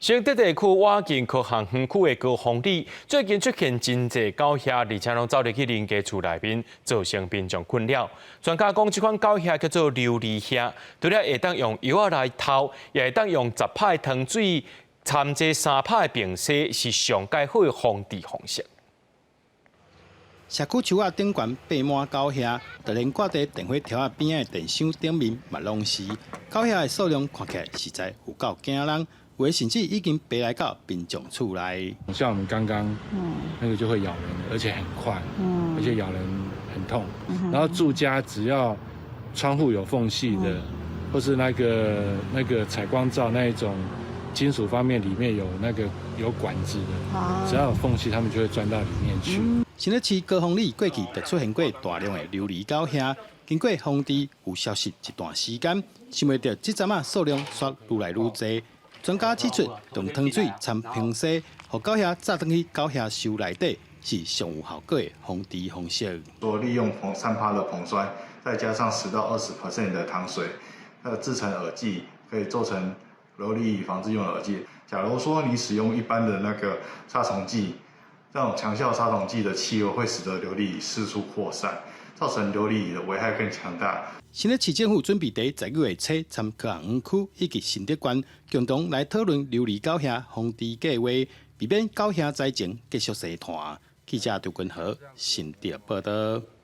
新竹地區倚近科學園區的高峰里，最近出現真濟狗蟻，而且攏走入去人家厝內面，造成民眾困擾。專家講，這款狗蟻叫做琉璃蟻，除了會當用藥仔來偷，也會當用10拍的糖水摻這3拍的硼砂，是上蓋好的防治方式。社區樹仔頂懸爬滿狗蟻，就連掛佇電火柱仔邊仔的電箱頂面嘛攏是。狗蟻的數量看起來實在有夠驚人，有的甚至已經爬來到民眾厝內。像我們剛剛那個就會咬人，而且很快，而且咬人很痛。然後住家只要窗戶有縫隙的，或是那個採光罩那一種金屬方面裡面有那個有管子的，只要有縫隙，他們就會鑽到裡面去。新北市高峰里過去就出現過大量的琉璃狗蟻，經過防治有消失一段時間，想袂著這陣仔數量煞愈來愈濟。專家指出，用糖水摻硼砂，予狗蟻紮轉去狗蟻箱內底，是上有效果的防治方式。說利用3趴的硼酸，再加上10到20% 的糖水，製成饵劑，可以做成琉璃蟻防治用的饵劑。假如說你使用一般的那個殺蟲劑，這種強效殺蟲劑的氣味會使得琉璃蟻四處擴散，造成琉璃蟻的危害更強大。新北市政府準備佇19月初參科學園區以及新竹縣共同來討論琉璃狗蟻防治計劃，避免狗蟻災情繼續生湠。記者張君和新竹報導。